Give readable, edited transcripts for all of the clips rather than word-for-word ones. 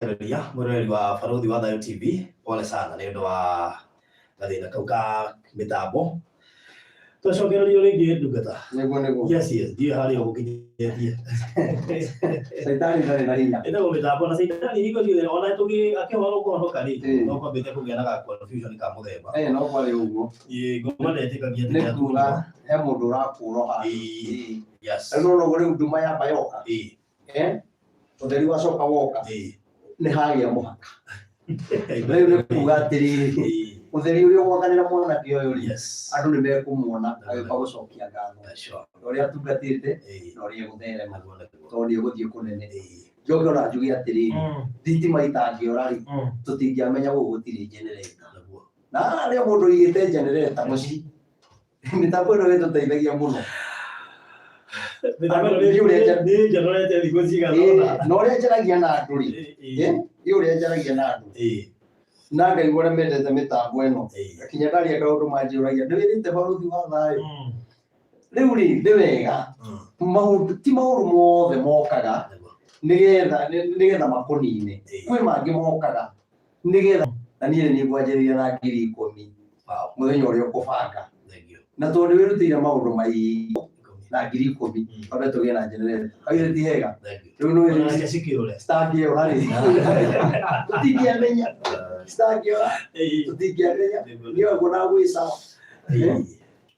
Tũgũcokereria mwĩroreri wa Barũthi wa Thayũ TV, pole sana nĩ ũndũ wa gathĩna kau ka mĩtambo. Twacokererio rĩngĩ ndungata. Nĩguo nĩguo. Yes, ndiũĩ harĩa ũgũkinyĩtie. Caitani ndarĩ na hinya. Ĩtagwo mĩtambo na caitani hingo ciothe ona tũgĩ akĩhoro kũhonoka rĩ, no kwambĩte kũgĩa na ga confusion ka mũthemba. Eh, no kwarĩ ũguo. Ĩĩ, ngoma ndetĩkagia atĩ Nĩ nĩatunywo. kuga he mũndũ ũrakũrwo handũ. Ĩĩ. Yes. Rĩu nĩ ũguo rĩu nduma yamba yoka. Ĩĩ. Eh? Ũtheri wacoka woka. Ĩĩ. Nĩ hagĩa mũhaka. Rĩu nĩ kuga atĩrĩrĩ, Ĩĩ. ũtheri ũrĩa ũgwakanĩra mwanake ũyũ rĩ, Yes. andũ nĩ mekũmuona agĩũka gũcokia ngatho. Sure. Na ũrĩa atungatĩte Ĩĩ. na ũrĩa egũtherema Nĩguo nĩguo. tondũ nĩ egũthiĩ kũnene. Ĩĩ. Njoke ona njuge atĩrĩrĩ, thitima itangĩora rĩ, tũtingĩamenya gũkũ gũtirĩ generator. Nĩguo. Na harĩa mũndũ ũigĩte generator mũciĩ, mĩtambo ĩno ĩtũteithagia mũno. Mĩtambo ĩno Nĩ ũrĩa nja- nĩ njonorete thikũ cigana Ĩĩ, ũna. na ũrĩa njaragia na andũ rĩ, Ĩĩ. ĩ, ĩ ũrĩa njaragia na andũ Ĩĩ. na ngaigua ũrĩa mendete mĩtambo ĩno Ĩĩ. kinya ndaria kaũndũ manjũragia ndĩwĩrĩte barũthi wa thayũ rĩu rĩ nĩ wega maũndũ ti maũndũ mothe mokaga Nĩguo. nĩgetha nĩgetha makũnine Ĩĩ. kwĩ mangĩ mokaga nĩgetha na niĩ nĩ ngwanjĩrĩria na 10,000 Wow. mũthenya ũrĩa ũkũbanga Thank you. na tondũ nĩ wĩrutĩire maũndũ maingĩ 10. na 10,000 twambe tũgĩe na generator hau ti hega Thank you. rĩu nĩ Ona reke cikĩũre. citangĩora rĩ tũtingĩamenya citangĩora Ĩĩ. tũtingĩamenya Nĩguo. niĩ ũguo na gwĩcawa Ĩĩ.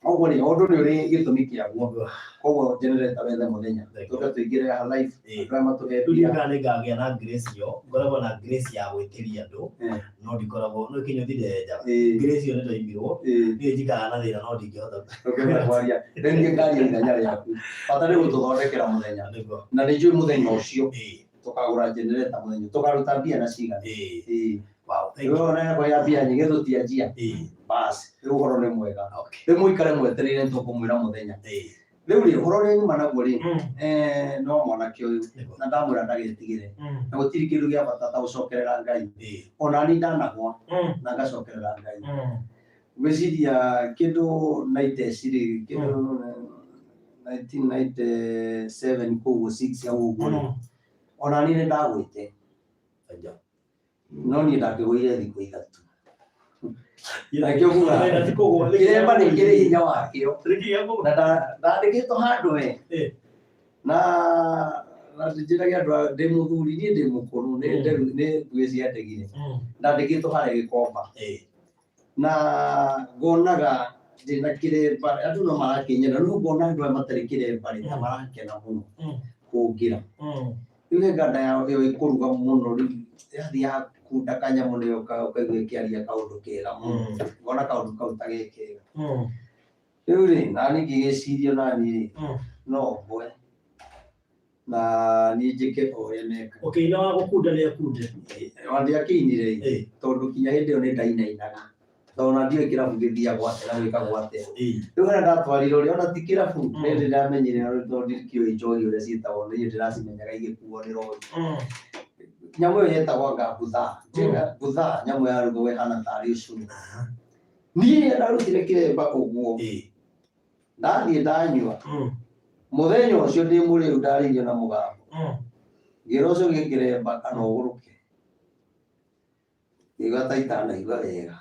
Koguo rĩ, ũndũ nĩ ũrĩ gĩtũmi kĩaguo. Koguo generator wethe mũthenya. Tũke tũingĩre haha live. Ĩĩ. Andũ aya matũhe Rĩu mbia. ndiũĩ kana nĩngagĩa na grace ĩyo, ngoragwo na grace ya gwĩtĩria andũ, no ndikoragwo, nĩ kĩnyũthi ndenjaga. Grace ĩyo nĩndaimirwo, niĩ njikaraga na thĩna no ndingĩhota. Ndũngĩhota kwaria. Rĩu niĩ ngaria ithenya rĩaku. Bata nĩ gũtũthondekera mũthenya. Nĩguo. Na nĩ njũĩ mũthenya ũcio tũkagũra generator mũthenya. Tũkaruta mbia na cigana. Ĩĩ. Wow, thank Rĩu you. ona yakwa ya mbia nyingĩ tũtianjia. Bas, rĩu ũhoro nĩ mwega. Okay. Rĩu mũikare mwetereire nĩtũkũmwĩra mũthenya. Ĩĩ. Rĩu rĩ, ũhoro ũrĩa nyuma naguo rĩ, eh, no mwanake ũyũ Nĩguo. na ndamwĩra ndagetigĩre na gũtirĩ kĩndũ gĩa bata ta gũcokerera Ngai. Ĩĩ. Ona niĩ ndanagwa na ngacokerera Ngai. Ngwĩciria kĩndũ 90s rĩ, kĩndũ 1997 kũu ũguo 6 hau ũguo rĩ, ona niĩ nĩ ndagwĩte Aja. no niĩ ndakĩgũire thikũ 3. Nakĩo nguga Wenda ti kũgũa. kĩremba nĩ kĩrĩ hinya wakĩo Nĩkĩ gĩa kũgũa? na ndandĩkĩtwo handũ we na na njĩrage andũ ndĩ mũthuri niĩ ndĩ mũkũrũ nĩ nderu nĩ nguĩ ciandegire ndandĩkĩtwo harĩa Gĩkomba na ngonaga ndĩna kĩremba andũ no marakĩnyenda no ngona andũ aya matarĩ kĩremba rĩ ta marakena mũno kũngĩra. Rĩu he nganda yao ĩyo ĩkũruga mũno rĩu yathiĩ yakunda kanyamũ nĩyo ũkaigua ĩkĩaria kaũndũ kega mũno ngona kaũndũ kau ta ge kega. Rĩu rĩ nani ngĩgĩciria nani rĩ no ngwe na niĩ njĩke o ũrĩa mekaga. Ũkĩina wa gũkunda nĩ akunde. Ona ndiakĩinire ĩ tondũ kinya hĩndĩ ĩyo nĩ ndainainaga tondũ ona ndiũĩ kĩrabu gĩthiagwo atĩa na gwĩkagwo atĩa. Rĩu harĩa ndatwarirwo rĩ ona ti kĩrabu nĩ ndĩramenyire tondũ ndikĩũĩ njohi ũrĩa ciĩtagwo nĩ niĩ ndĩracimenyaga igĩkuo nĩ rori. Nyamũ ĩyo yetagwo anga ngutha, ngutha nyamũ yarugagwo ĩhana tarĩ ũcũrũ. Niĩ rĩrĩa ndarutire kĩremba ũguo ndathiĩ ndanyua mũthenya ũcio ndĩ mũrĩu ndarĩirio na mũgambo ngĩra ũcio gĩkĩremba kana ũgũrũke ngĩigua ta itanaigua wega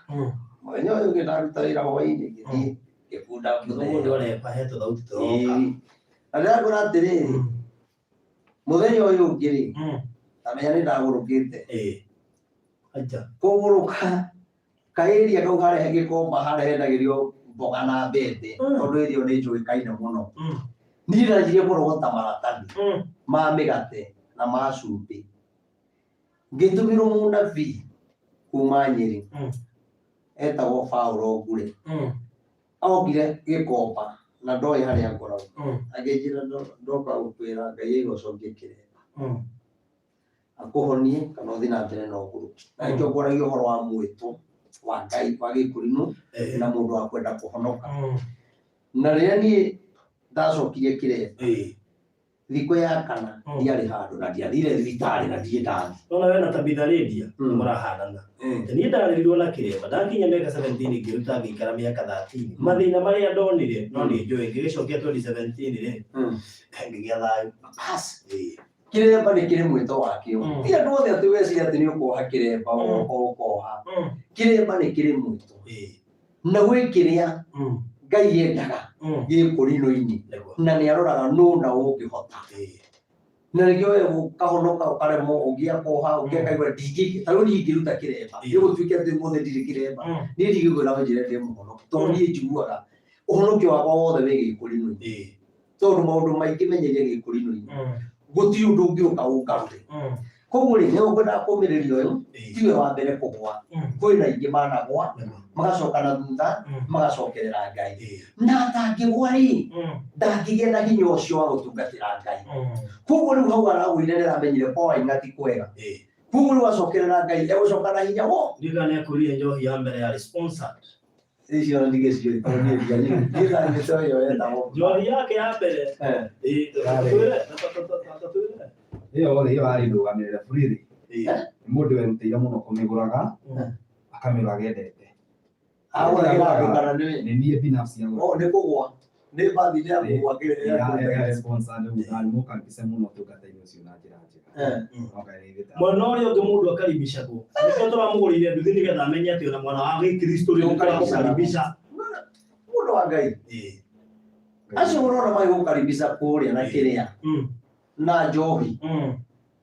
mũthenya ũyũ ũngĩ ndaruta wĩra hwainĩ ngĩthiĩ ngĩkunda Mũndũ ngutha ũremba he tũthauti tũroka. Ĩĩ. Na ndĩrakwĩra atĩrĩrĩ mũthenya ũyũ ũngĩ rĩ tamenya nĩ ndagũrũkĩte Ĩĩ. Aja. Kũgũrũka kaĩria kau harĩa gĩkomba harĩa hendagĩrio mboga na mbembe tondũ ĩrĩa ĩyo nĩ njũĩkaine mũno niĩ ndanjirie kũrogota maratathi ma mĩgate na ma cumbĩ ngĩtũmĩrwo mũnabii kuma Nyĩrĩ etagwo Paũlo Ngure okire gĩkomba na ndoĩ harĩa ngoragwo akĩnjĩra ndoka gũkwĩra Ngai aiga ũcokie kĩremba akũhonie kana ũthiĩ na mbere na ũgũrũki. Na nĩkĩo ngwaragia ũhoro wa mwĩto wa Ngai wa gĩkũrinũ na mũndũ wa kwenda kũhonoka. Na rĩrĩa niĩ ndacokirie kĩremba thikũ ya kana ndiarĩ handũ na ndiathire thibitarĩ na ndirĩ ndathiĩ. Nona we na Tabitha Lydia nĩ mũrahanana. Niĩ ndarĩrirwo na kĩremba ndakinya mĩaka 17 ngĩruta ngĩikara mĩaka 13 mathĩna marĩa ndonire no nĩ njũĩ ngĩgĩcokia 2017 rĩ ngĩgĩa thayũ. Bas. Ĩĩ. Kĩremba nĩ kĩrĩ mwĩto wakĩo. Ti andũ othe atĩ weciria atĩ nĩ ũkoha kĩremba ũkoha. Kĩremba nĩ kĩrĩ mwĩto. Na gwĩ kĩrĩa Ngai endaga gĩkũrinũ-inĩ na nĩ aroraga nũ na ũngĩhota. Na nĩkĩo we ũkahonoka ũkaremwo, ũngĩ akoha, ũngĩ akaigua ndingĩ, ta rĩu niĩ ingĩruta kĩremba, nĩ gũtuĩke atĩ ũmũthĩ ndirĩ kĩremba, niĩ ndingĩkwĩra ũnjĩre ndĩ mũhonoku, tondũ niĩ njiguaga ũhonokio wakwa wothe wĩ gĩkũrinũ-inĩ. Tondũ maũndũ maingĩ menyerie gĩkũrinũ-inĩ, gũtirĩ ũndũ ũngĩũka ũngarũre. Koguo rĩ, nĩ ngwendaga kũmĩrĩria ũyũ, tiwe wa mbere kũgwa, kwĩna aingĩ managwa, magacoka na thutha, magacokerera Ngai. Na atangĩgwa rĩ, ndangĩgĩa na hinya ũcio wa gũtungatĩra Ngai. Koguo rĩu hau aragũire nĩ aramenyire kwa Waing'a ti kwega. Koguo rĩu acokerera Ngai, egũcoka na hinya wo. Ndiũĩ kana nĩ akwĩrire njohi ya mbere yarĩ sponsored. Icio ona ndigĩciũĩ tondũ niĩ ndianyuire. Niĩ ndanyuĩte o ĩyo yetagwo. Njohi yake ya mbere. Ĩĩ, tatwĩre, tatwĩre. Ĩyo rĩ, ĩyo yarĩ ndũgamĩrĩre freely. Nĩ mũndũ werutĩire mũno kũmĩgũraga, akamĩgũraga endete. Agũragĩra andũ kana nĩ Nĩ niĩ binafsi agũraga. Oh, nĩ kũgũa. Nĩ bathi ya kũgũa kĩrĩa ya Yarĩ sponsor nĩ ũguo mũkaribishe mũno ũtungata-inĩ ũcio na njĩra njega. No Ngai nĩ aigĩte. Mwena ũrĩa ũngĩ mũndũ akaribicagwo. Nĩkĩo tũramũgũrĩire nduthi nĩgetha amenye atĩ ona mwana wa gĩkristo rĩ nĩtũramũkaribisha. Mũndũ wa Ngai. Acio ũrona magĩgũkaribisha kũrĩa na kĩrĩa na njohi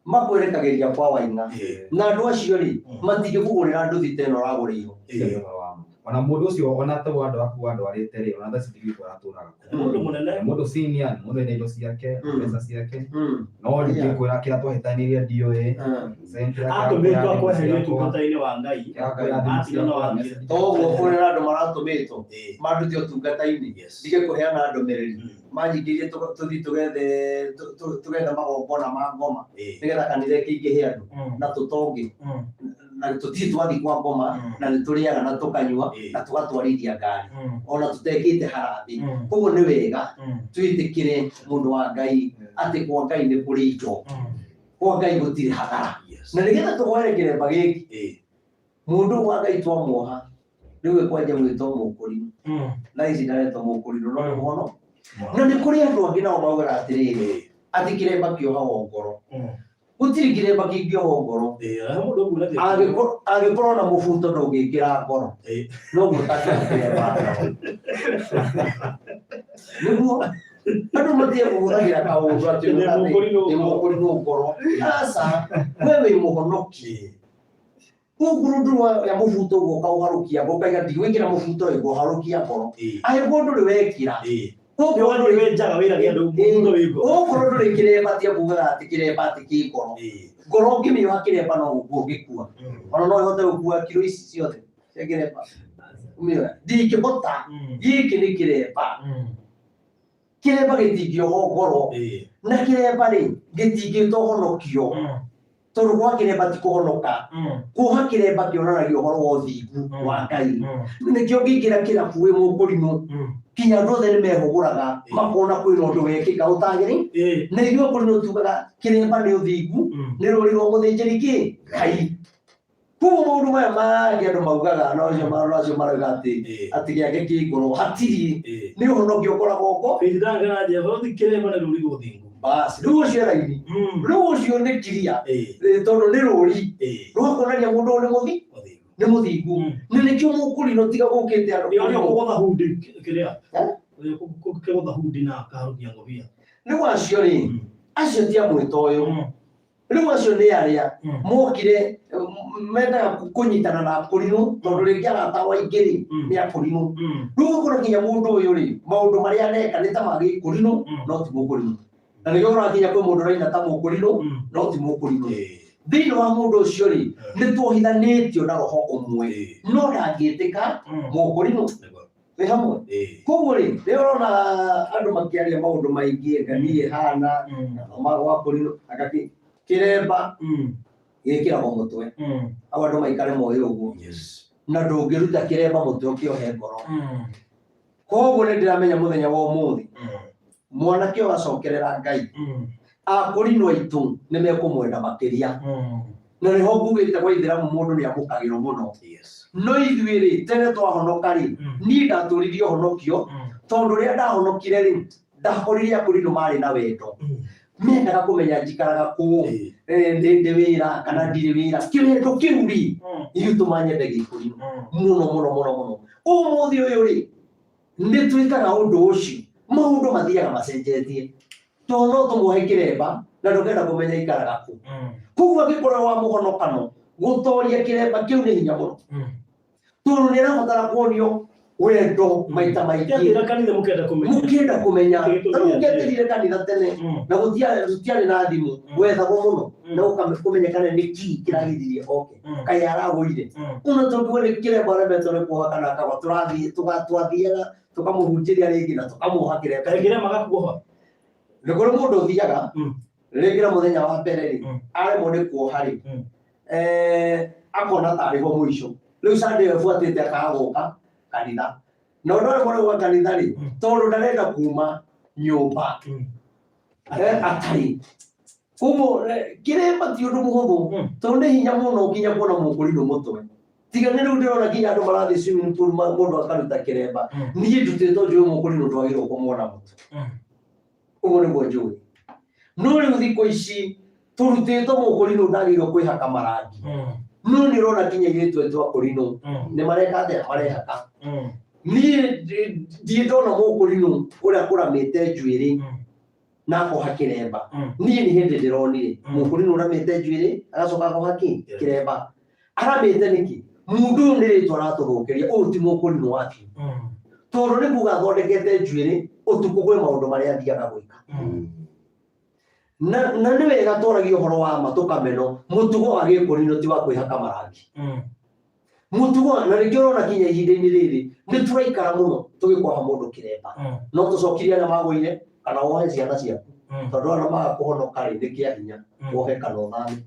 makwerekagĩria kwa Waing'a. Na andũ acio rĩ, matingĩkũgũrĩra nduthi ta ĩno ũragũrĩirwo. Ũcio nĩ ũhoro wa ma. Ona mũndũ ũcio ona ta andũ aku andwarĩte rĩ, ona thaa ici ndigiri aratũraga kuo. Mũndũ mũnene. Nĩ mũndũ senior, nĩ mũndũ wĩna indo ciake, mbeca ciake. No ndingĩkwĩra kĩrĩa twahĩtanirie ndiũĩ. Cent yake Atũmĩtwo ya akweherie thimũ ciakwa. ũtungata-inĩ wa Ngai. Kĩrĩa kwĩra thimũ Atiga no ciakwa, athiĩ. message Toguo kũrĩ na andũ maratũmĩtwo mandute ũtungata-inĩ ndige kũheana ndũmĩrĩri manyingĩrie tũthiĩ tũgethe tũgethe magongona ma ngoma nĩgetha kanitha ĩkĩingĩhe andũ na tũtonge na tũtirĩ twathiĩ kwa ngoma na nĩ tũrĩaga na tũkanyua na tũgatwarithia ngari ona tũtekĩte harambĩ. Koguo nĩ wega twĩtĩkĩre mũndũ wa Ngai atĩ kwa Ngai nĩ kũrĩ indo, kwa Ngai gũtirĩ hathara. Na nĩgetha tũhoere kĩremba gĩkĩ, mũndũ wa Ngai twamuoha rĩu ekwanja gwĩtwo mũkũrinũ. Na ici ndaretwo mũkũrinũ no nĩ mũhono. Na nĩ kũrĩ andũ angĩ nao maugaga atĩrĩrĩ, atĩ kĩremba kĩohagwo ngoro. Gũtirĩ kĩremba kĩngĩohwo ngoro. Angĩkorwo na mũbuto ndũngĩkĩra ngoro, noguo ũtangĩoha kĩremba ngoro. Nĩguo andũ matige kũhũthagĩra kaũndũ atĩ Ndĩ mũkũrinũ ndĩ mũkũrinũ ngoro. Aca, we wĩ mũhonoki. Koguo rũndũ rwa mũbuto ũguo ũkaũharũkia, ũkaiga ndigwĩkĩra mũbuto ũyũ, ngũharũkia ngoro. Angĩkorwo ndũrĩ wekĩra, Ũguo ndũrĩ wenjaga wĩra gĩa andũ mũbuto wĩ ngoro. Okorwo ndũrĩ kĩremba, tiga kugaga atĩ kĩremba atĩ kĩ ngoro. Ngoro ũngĩmĩoha kĩremba no gũkua ũngĩkua. Ona no ĩhote gũkua kiro ici ciothe cia kĩremba. Ũmĩoya. Ndingĩhota. Gĩkĩ nĩ kĩremba. Kĩremba gĩtingĩohwo ngoro. Na kĩremba rĩ, gĩtingĩtwo honokio. Tondũ gwa kĩremba ti kũhonoka. Kuoha kĩremba kĩonanagia ũhoro wa ũthingu wa Ngai. Nĩkĩo ũngĩingĩra kĩrabu wĩ mũkũrimũ, kinya andũ othe nĩ mehũgũraga makona kwĩna ũndũ wekĩka ũtagĩrĩire. Na ithuĩ akũrinũ tugaga kĩremba nĩ ũthingu, nĩ rũri rwa mũthĩnjĩri kĩ Ngai. Koguo maũndũ maya mangĩ andũ maugaga no acio no acio marauga atĩ atĩ gĩake kĩ ngoro hatirĩ, nĩ ũhonokio ũkoragwo ngo. Kĩremba nĩ rũri rwa ũthingu. Basi rĩu ũcio raini, rĩu ũcio nĩ kiria, tondũ nĩ rũri rwa kuonania mũndũ ũyũ nĩ mũthi nĩ mũthingu. Na nĩkĩo mũkũrinũ tiga gũkĩte andũ Nĩ ũrĩa ũkũgũtha hundi kĩrĩa kĩgũtha hundi na akaharũkia ngobia. Rĩu acio rĩ, acio ti a mwĩto ũyũ. Rĩu acio nĩ arĩa mokire mendaga kũnyitana na akũrinũ, tondũ rĩngĩ arata ao aingĩ rĩ nĩ akũrinũ. Rĩu ũgakora nginya mũndũ ũyũ rĩ, maũndũ marĩa areka nĩ ta ma gĩkũrinũ no ti mũkũrinũ. Na nĩkĩo ũkoraga nginya kwĩ mũndũ ũraina ta mũkũrinũ no ti mũkũrinũ. Thĩinĩ wa mũndũ ũcio rĩ, nĩ tuohithanĩtio na roho ũmwe, no ndangĩtĩka mũkũrinũ. Wĩ hamwe. Koguo rĩ, rĩrĩa ũrona andũ makĩaria maũndũ maingĩ, anga niĩ hana, nathomaga gwa kũrinũ, anga kĩ, kĩremba gĩkĩragwo mũtwe. Hau andũ maikare moĩ ũguo. Na ndũngĩruta kĩremba mũtwe ũkĩohe ngoro. Koguo nĩ ndĩramenya mũthenya wa ũmũthĩ, mwanake ũyũ acokerera Ngai, akũrinũ aitũ nĩ mekũmwenda makĩria. Na nĩho ngugĩte gwa ithĩramu mũndũ nĩ amũkagĩrwo mũno. No ithuĩ rĩ, tene twahonoka rĩ, niĩ ndatũririe ũhonokio, tondũ rĩrĩa ndahonokire rĩ, ndakorire akũrinũ marĩ na wendo. Mendaga kũmenya njikaraga kũ, ndĩ wĩra kana ndirĩ wĩra. Kĩwendo kĩu rĩ, gĩgĩtũma nyende Gĩkũyũ mũno mũno mũno mũno. Ũmũthĩ ũyũ rĩ, nĩ twĩkaga ũndũ ũcio, maũndũ mathiaga macenjetie, tondũ no tũmuohe kĩremba na ndũngĩenda kũmenya ikaraga kũ. Koguo angĩkorwo wa mũhonokano, gũtoria kĩremba kĩu nĩ hinya mũno, tondũ nĩ arabatara kuonio wendo maita maingĩ. Kĩatĩra kanitha mũkenda kũmenya. Mũkĩenda kũmenya. Kĩgĩtũmi Ta rĩu gĩa ũngĩatĩrire kanitha tene na gũtiarĩ na thimũ, wethagwo mũno na kũmenyekana nĩ kĩ kĩragithirie oke, kaĩ aragũire ona tondũ we nĩ kĩremba aremetwo nĩ kuoha kana akagwa. Tũrathiĩ twathiaga tũkamũhunjĩria rĩngĩ na tũkamuoha kĩremba. Kaĩ kĩremba gakuoha? Nĩ kũrĩ mũndũ ũthiaga rĩngĩ na mũthenya wa mbere rĩ, aremwo nĩ kuoha rĩ, akona tarĩ ho mũico. Rĩu Sunday ĩyo ĩbuatĩte akaga gũka kanitha, na ũndũ aremwo nĩ gũka kanitha rĩ, tondũ ndarenda kuma nyũmba atarĩ koguo. Kĩremba ti ũndũ mũhũthũ, tondũ nĩ hinya mũno nginya kuona mũkũrinũ mũtwe. Tiga nĩ rĩu ndĩrona nginya andũ marathiĩ swimming pool, mũndũ akaruta kĩremba. Niĩ ndutĩtwo njũĩ mũkũrinũ ndwagĩrĩirwo kũmuona mũtwe. Ũguo nĩguo njũĩ. No rĩu thikũ ici tũrutĩtwo mũkũrinũ ndagĩrĩirwo kwĩhaka marangi. No nĩ ũrona nginya airĩtu aitũ akũrinũ nĩ mareka atĩa? Marehaka. Niĩ ndirĩ ndona mũkũrinũ ũrĩa kũramĩte njuĩrĩ na akoha kĩremba. Niĩ nĩ hĩndĩ ndĩronire mũkũrinũ ũramĩte njuĩrĩ agacoka akoha kĩ kĩremba. Aramĩte nĩkĩ? Mũndũ ũyũ nĩ rĩtwa aratũthũkĩria. Ũyũ ti mũkũrinũ wa biũ, tondũ nĩ kuga athondekete njuĩrĩ ũtukũ kwĩ maũndũ marĩa athiaga gwĩka. Na nĩ wega twaragia ũhoro wa ma tũkameno mũtugo wa gĩkũrinũ ti wa kwĩhaka marangi. Mũtugo na nĩkĩo ũrona kinya ihinda-inĩ rĩrĩ nĩ tũraikara mũno tũgĩkwaha mũndũ kĩremba. No tũcokirie arĩa magũire kana wohe ciana ciaku, tondũ arĩa maga kũhonoka rĩ, nĩ kĩa hinya wohe kana ũthame.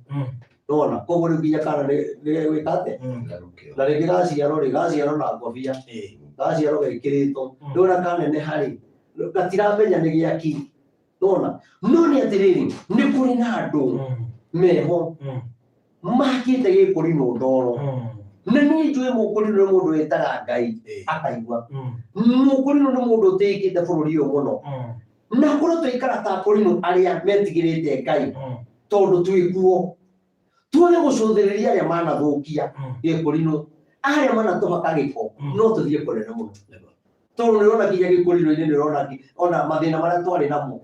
Nona koguo rĩu nginya kana nĩ gegwĩka atĩa? Na rĩngĩ gaciarwo rĩ, gaciarwo na ngobia, gaciarwo gekĩrĩtwo. Rĩu ona kaneneha rĩ, gatiramenya nĩ gĩaki. Nona no nĩ atĩrĩrĩ, nĩ kũrĩ na andũ meho makĩte gĩkũrinũ ndoro. Na niĩ njũĩ mũkũrinũ nĩ mũndũ wĩtaga Ngai akaigua. Mũkũrinũ nĩ mũndũ ũtĩĩkĩte bũrũri ũyũ mũno, na korwo tũikara ta akũrinũ arĩa metigĩrĩte Ngai, tondũ twĩkuo tuone gũcũthĩrĩria arĩa manathũkia gĩkũrinũ, arĩa manatũhaka gĩko, no tũthiĩ kũnene mũno, tondũ nĩ ũrona nginya gĩkũrinũ-inĩ nĩ ũrona ona mathĩna marĩa twarĩ namo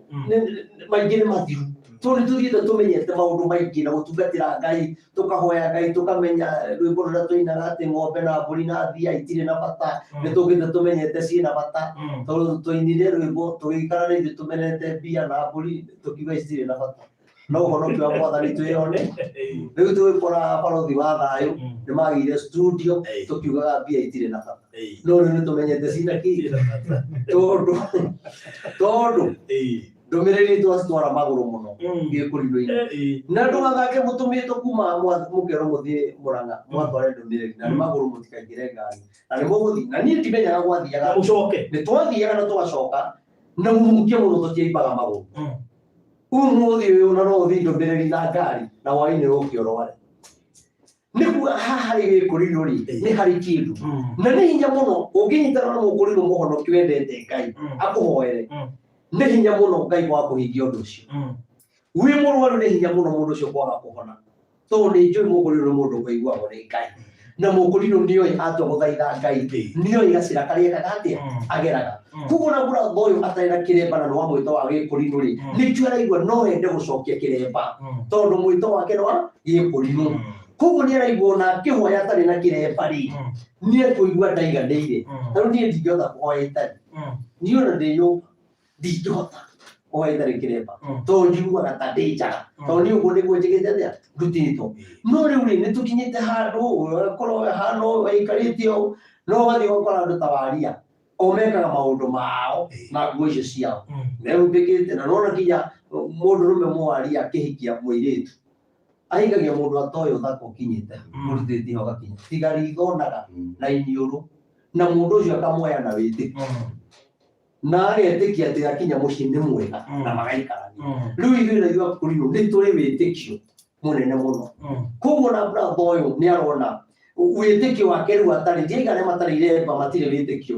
maingĩ nĩ mathiru, tondũ nĩ tũthiĩte tũmenyete maũndũ maingĩ na gũtungatĩra Ngai, tũkahoya Ngai, tũkamenya rwĩmbo rũrĩa tũinaga atĩ ng'ombe na mbũri na mbia itirĩ na bata. Nĩ tũkĩte tũmenyete ciĩna bata, tondũ tũinire rwĩmbo tũgĩikara na ithuĩ tũmenete mbia na mbũri, tũkiuga ici citirĩ na bata, no ũhonokio wa Mwathani twĩone. Rĩu tũgĩkora barothi wa thayũ nĩ magĩire studio, tũkiugaga mbia itirĩ na bata, no rĩu nĩ tũmenyete cina kĩ, tondũ ndũmĩrĩri twacitwara magũrũ mũno gĩkũrinũ-inĩ. Na ndũgathake mũtũmĩtwo kuma mũkerwo mũthiĩ Mũrang'a mwatware ndũmĩrĩri na nĩ magũrũ, mũtikaingĩre ngari na nĩ mũgũthiĩ. Na niĩ ndimenyaga gwathiaga. Mũcoke. Nĩ twathiaga na tũgacoka na mũnungie mũno, tũtiaimbaga magũrũ. Ũmũthĩ ũyũ na no ũthiĩ ndũmĩrĩri na ngari na hwaĩ-inĩ ũke ũrware. Nĩ kuga haha harĩ gĩkũrinũ rĩ, nĩ harĩ kĩndũ na nĩ hinya mũno ũngĩnyitana na mũkũrinũ mũhonoki wendete Ngai akũhoere. Nĩ hinya mũno Ngai kwaga kũhingia ũndũ ũcio. Wĩ mũrwaru, nĩ hinya mũno mũndũ ũcio kwaga kũhona, tondũ nĩ njũĩ mũkũrinũ nĩ mũndũ kũiguagwo nĩ Ngai, na mũkũrinũ nĩoĩ atua gũthaitha Ngai, nĩoĩ gacĩra karĩa ekaga atĩa ageraga. Koguo na mũratho ũyũ atarĩ na kĩremba na nĩ wa mwĩto wa gĩkũrinũ rĩ, nĩkĩo araigua no ende gũcokia kĩremba, tondũ mwĩto wake nĩ wa gĩkũrinũ. Koguo nĩ araigua ona akĩhoya atarĩ na kĩremba rĩ, nĩ ekũigua ndaiganĩire. Ta rĩu niĩ ndingĩhota kũhoya itarĩ, niĩ ona ndĩ nyũmba ndingĩhota kũhoya itarĩ kĩremba, tondũ njiguaga ta ndĩ njaga, tondũ niĩ ũguo nĩguo njĩkĩte atĩa ndutĩtwo. No rĩu rĩ, nĩ tũkinyĩte handũ ũgakorwo hana waikarĩte ũũ, no ũgathiĩ ũgakora andũ ta waria o mekaga maũndũ mao na nguo icio ciao mehumbĩkĩte. Na nona nginya mũndũrũme mwaria akĩhikia mũirĩtu ahingagia mũndũ atoĩ ũthaka ũkinyĩte ũrutĩtie ho gakinya tiga ritho naga na iniũrũ, na mũndũ ũcio akamuoya na wĩtĩkio na agetĩkia atĩ akinya mũciĩ nĩ mwega na magaikarania. Rĩu ithuĩ na ithuĩ akũrinũ nĩ tũrĩ wĩtĩkio mũnene mũno. Koguo na brother ũyũ nĩ arona wĩtĩkio wake rĩu atarĩ ndiaiga arĩa matarĩ iremba matirĩ wĩtĩkio.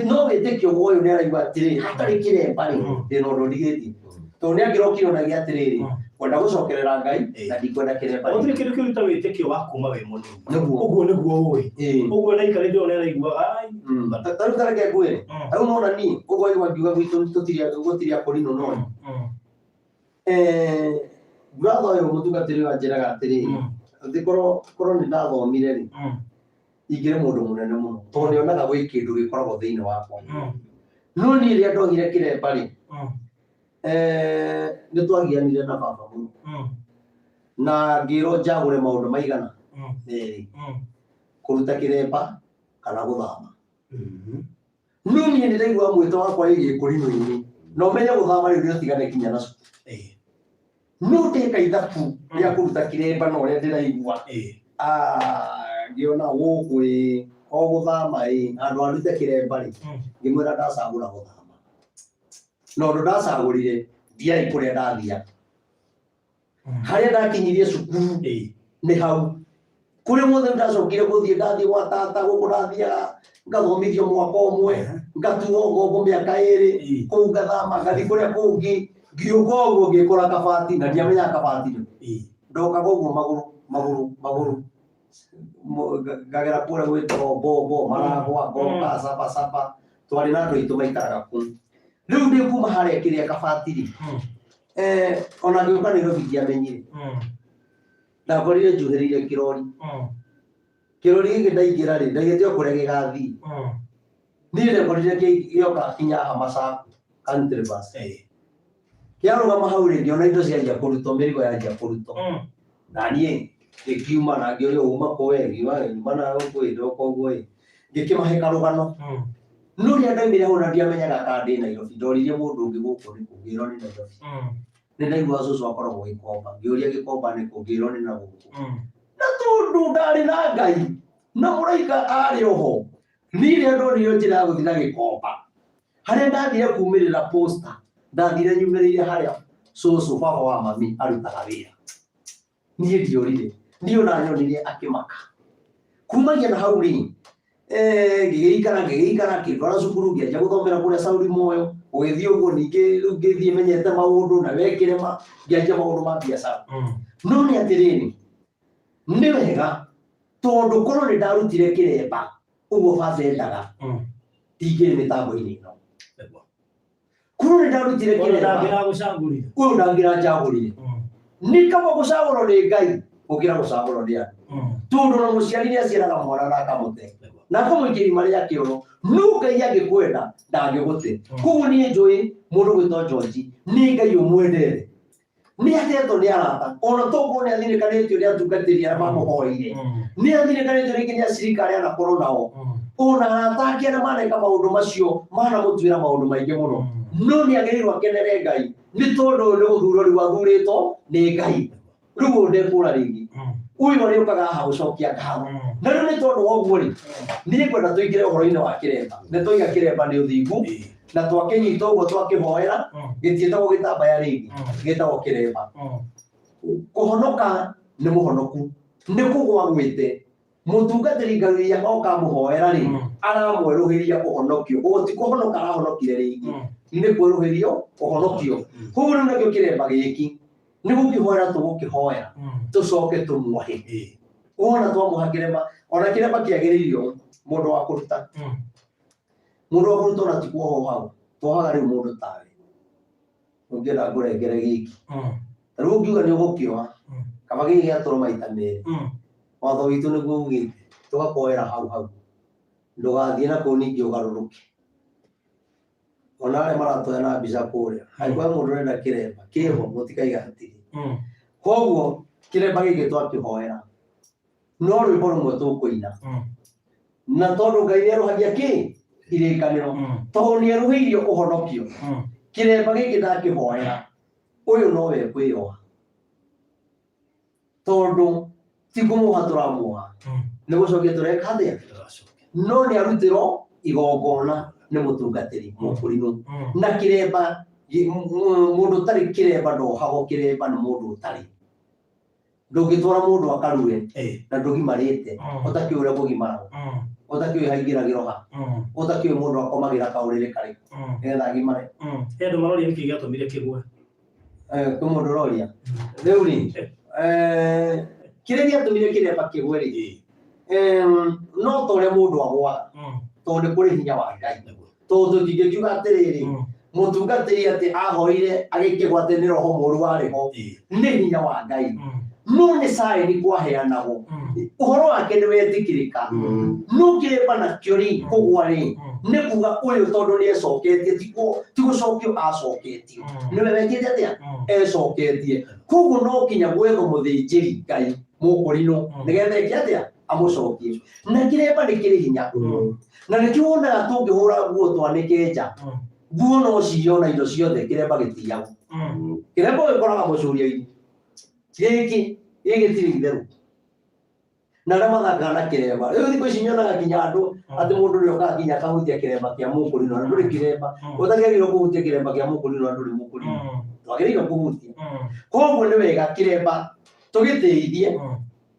No wĩtĩkio wa ũyũ nĩ araigua atĩrĩ, hatarĩ kĩremba rĩ, ndĩna ũndũ ndigĩtie. Tondũ nĩ angĩrokire onagia atĩrĩrĩ, kwenda gũcokerera Ngai na ndikwenda kĩremba. Gũtirĩ kĩndũ kĩũru ta wĩtĩkio wa kuma wĩ mũnini. Nĩguo. Ũguo nĩguo ũĩ. Ũguo naikarĩte ũũ nĩaraiguaga, ai. Ta rĩu ta reke ngwĩre, ta rĩu nona niĩ ũguo waigua ngiuga gwitũ tũtirĩ gũtirĩ akũrinũ no brother ũyũ mũtungatĩri ũyũ anjĩraga atĩrĩrĩ, atĩ korwo korwo nĩ ndathomire rĩ, ingĩrĩ mũndũ mũnene mũno tondũ nĩonaga gwĩ kĩndũ gĩkoragwo thĩinĩ wakwa. No niĩ rĩrĩa ndohire kĩremba rĩ, nĩ twagianire na baba mũno na ngĩrwo njagũre maũndũ maigana merĩ, kũruta kĩremba kana gũthama. No niĩ nĩ ndaigua mwĩto wakwa wĩgiĩ kũrinũ-inĩ na ũmenye gũthama rĩu nĩ ũtigane kinya na cukuru. No ndeka ithabu rĩa kũruta kĩremba na ũrĩa ndĩraigua, ngĩona gũkũ ĩ o gũthama ĩ handũ ha ndute kĩremba rĩ, ngĩmwĩra ndacagũra gũthama. Na ũndũ ndacagũrire ndiarĩ kũrĩa ndathiaga. Harĩa ndakinyirie cukuru nĩ hau. Kũrĩa guothe ndacokire gũthiĩ, ndathiĩ gwa tata gũkũ ndathiaga ngathomithio mwaka ũmwe, ngatuo ngombo mĩaka ĩrĩ, kũu ngathama ngathiĩ kũrĩa kũngĩ, ngĩũka ũguo ngĩkora kabati na ndiamenyaga kabati nĩ. Ndokaga ũguo magũrũ magũrũ magũrũ ngagera kũrĩa gwĩtagwo mbombo maragwa ngoka caba caba, twarĩ na andũ aitũ maikaraga kũu. Rĩu ndĩ kuma harĩa kĩrĩa kabati rĩ, ona ngĩũka Nairobi ndiamenyire. Ndakorire njuhĩrĩire kĩrori. Kĩrori gĩkĩ ndaingĩra rĩ, ndaigĩte o kũrĩa gĩgathiĩ. Niĩ ndekorire gĩoka kinya haha Masaku country bus. Kĩarũgama hau rĩ, ngĩona indo cianjia kũrutwo, mĩrigo yanjia kũrutwo. Na niĩ ngĩkiuma na ngĩũrio uma kũ we, ngiuga nyuma na gũkũ ĩ, ndoka ũguo ĩ. Ngĩkĩmahe karũgano. No rĩrĩa ndaumire hau na ndiamenyaga kana ndĩ Nairobi, ndoririe mũndũ ũngĩ gũkũ nĩ kũ, ngĩrwo nĩ Nairobi. Nĩ ndaiguaga cũcũ akoragwo Gĩkomba, ngĩũria Gĩkomba nĩ kũ, ngĩrwo nĩ na gũkũ. Na tondũ ndarĩ na Ngai na mũraika arĩ oho, niĩ rĩrĩa ndonirio njĩra ya gũthiĩ na Gĩkomba, harĩa ndathire kumĩrĩra posta, ndathire nyumĩrĩire harĩa cũcũ baba wa mami arutaga wĩra. Niĩ ndiorire, niĩ ona nyonire akĩmaka. Kumagia na hau rĩ, ngĩgĩikara ngĩgĩikara ngĩndwara cukuru ngĩanjia gũthomera kũrĩa Sauli Moyo, gũgĩthiĩ ũguo ningĩ rĩu ngĩthiĩ menyete maũndũ na wekĩrema ngĩanjia maũndũ ma biacara. No nĩ atĩrĩrĩ, nĩ wega tondũ korwo nĩ ndarutire kĩremba ũguo baba endaga, ndingĩrĩ mĩtambo-inĩ ĩno. Korwo nĩ ndarutire Ũyũ kĩremba, ndangĩragũcagũrire. ũyũ ndangĩranjagũrire. Nĩ kaba gũcagũrwo nĩ Ngai gũkĩra gũcagũrwo nĩ andũ. Tondũ ona mũciari nĩ aciaraga mwana na akamũte na akamũikia irima rĩa kĩoro, no Ngai angĩkwenda ndangĩgũte. Koguo niĩ njũĩ mũndũ gwĩtwo George nĩ Ngai ũmwendete. Nĩ atetwo nĩ arata, ona tokorwo nĩ athinĩkanĩtio nĩ atungatĩri arĩa mamũhoeire, nĩ athinĩkanĩtio rĩngĩ nĩ acirika arĩa anakorwo nao, ona arata ake arĩa maneka maũndũ macio manamũtuĩra maũndũ maingĩ mũno, no nĩ agĩrĩirwo akenere Ngai nĩ tondũ ũyũ nĩ gũthurwo rĩu athurĩtwo nĩ Ngai. Rĩu ũyũ ndekũra rĩngĩ, ũyũ arĩũkaga haha gũcokia ngatho. Na rĩu nĩ tondũ wa ũguo rĩ, niĩ ngwenda tũingĩre ũhoro-inĩ wa kĩremba. Nĩ twaiga kĩremba nĩ ũthingu, na twakĩnyita ũguo twakĩhoera, gĩtiĩtagwo gĩtambaya rĩngĩ, gĩtagwo kĩremba. Kũhonoka nĩ mũhonoku, nĩ kũgwa gwĩte. Mũtungatĩri Ngai ũrĩa oka amũhoera rĩ, aramwerũhĩria ũhonokio. Ũguo ti kũhonoka arahonokire rĩngĩ, nĩ kwerũhĩrio ũhonokio. Koguo rĩu nakĩo kĩremba gĩkĩ nĩ gũkĩhoera tũgũkĩhoera, tũcoke tũmuohe. Wona twamuoha kĩremba, ona kĩremba kĩagĩrĩirio mũndũ wa kũruta. Mũndũ wa kũruta ona ti kuohwo hau, twohaga rĩu mũndũ tawe. Ũngĩenda ngũrengere gĩkĩ. Ta rĩu ũngiuga nĩ ũgũkĩoha, kaba gĩkĩ gĩatũrwo maita merĩ. Watho witũ nĩguo ugĩte, tũgakuohera hau hau. Ndũgathiĩ na kũu ningĩ ũgarũrũke. Ona arĩa maratoya na mbica kũrĩa, angĩkorwo he mũndũ ũrenda kĩremba, kĩho mũtikaiga hatirĩ. Koguo kĩremba gĩkĩ twakĩhoera, no rwĩmbo rũmwe tũkũina. Na tondũ Ngai nĩ erũhagia kĩ? Irĩkanĩro. Tondũ nĩ erũhĩirio ũhonokio. Kĩremba gĩkĩ ndakĩhoera, ũyũ nowe ekwĩyoha. Tondũ ti kũmuoha tũramuoha, nĩ gũcokia tũreka atĩa? No nĩ arutĩrwo igongona nĩ mũtungatĩri mũkũrinũ. Na kĩremba, mũndũ ũtarĩ kĩremba ndohagwo kĩremba nĩ mũndũ ũtarĩ. Ndũngĩtwara mũndũ akarue na ndũgimarĩte, ũtakĩũĩ ũrĩa kũgimaragwo, ũtakĩũĩ haingĩragĩrwo ha, ũtakĩũĩ mũndũ akomagĩra kaũrĩrĩ karĩkũ nĩgetha agimare. He andũ maroria nĩkĩ gĩatũmire kĩgwe. Kwĩ mũndũ ũroria rĩu rĩ, kĩrĩa gĩatũmire kĩremba kĩgwe rĩ, no ta ũrĩa mũndũ agwaga, tondũ nĩ kũrĩ hinya wa Ngai, tondũ tũtingĩkiuga atĩrĩrĩ, mũtungatĩri atĩ ahoire agĩkĩgwa atĩ nĩ roho mũũru warĩ ho, nĩ hinya wa Ngai, no nĩ sign kwaheanagwo, ũhoro wake nĩ wetĩkĩrĩka. No kĩremba nakĩo rĩ, kũgwa rĩ, nĩ kuga ũyũ tondũ nĩ ecoketie, ti gũcokio acoketio, nĩwe wekĩte atĩa, ecoketie. Koguo no kinya gwethwo mũthĩnjĩri Ngai mũkũrinũ nĩgetha eke atĩa, amũcokie. Na kĩremba nĩ kĩrĩ hinya, na nĩkĩo wonaga tũngĩhũra nguo twanĩke nja, nguo no ciyo na indo ciothe, kĩremba gĩtiyagwo. Kĩremba ũgĩkoraga mũcuria-inĩ gĩkĩ gĩtirĩ itherũ, na arĩa mathakaga na kĩremba rĩu thikũ ici nyonaga nginya andũ atĩ mũndũ nĩ okaga nginya akahutia kĩremba kĩa mũkũrinũ, na ndũrĩ kĩremba ũtagĩrĩirwo kũhutia kĩremba kĩa mũkũrinũ, na ndũrĩ mũkũrinũ ndwagĩrĩirwo kũhutia. Koguo nĩ wega kĩremba tũgĩtĩithie,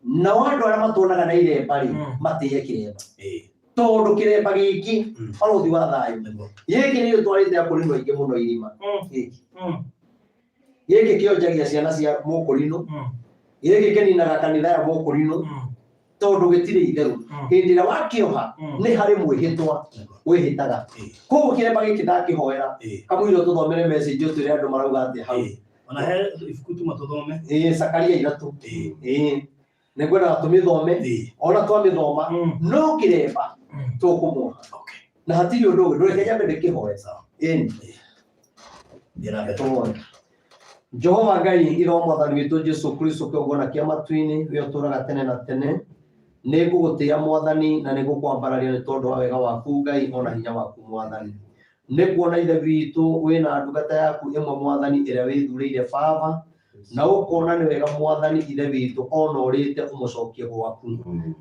nao andũ arĩa matuonaga na iremba rĩ, matĩye kĩremba, tondũ kĩremba gĩkĩ, barũthi wa thayũ, gĩkĩ nĩ gĩtwarĩte akũrinũ aingĩ mũno irima. Gĩkĩ gĩkĩ kĩonjagia ciana cia mũkũrinũ, gĩkĩ kĩninaga kanitha ya mũkũrinũ, tondũ gĩtirĩ itherũ. Hĩndĩ ĩrĩa wakĩoha, nĩ harĩ mwĩhĩtwa wĩhĩtaga. Koguo kĩremba gĩkĩ ndakĩhoera kamũira tũthomere message, ũtwĩre andũ marauga atĩa hau. Ona he ibuku tuma tũthome. Ĩĩ, Zakaria 3. Ĩĩ, nĩ ngwendaga tũmĩthome. Ona twamĩthoma, no kĩremba tũkũmuoha na hatirĩ ũndũ ũngĩ. Ndũreke nyambe ndĩkĩhoe. Ĩni. Thiĩ na mbere. Tũhoe. Jehova Ngai, Ithe wa Mwathani witũ Jesu Kristo, kĩgongona kĩa matu-inĩ, we ũtũũraga tene na tene, nĩ ngũgũtĩĩa Mwathani, na nĩ ngũkwambararia nĩ tondũ wa wega waku Ngai, ona hinya waku Mwathani. Nĩ kuona Ithe witũ wĩna ndungata yaku ĩmwe Mwathani, ĩrĩa wĩthurĩire Baba, na ũkona nĩ wega Mwathani Ithe witũ, ona ũrĩte ũmũcokie gwaku.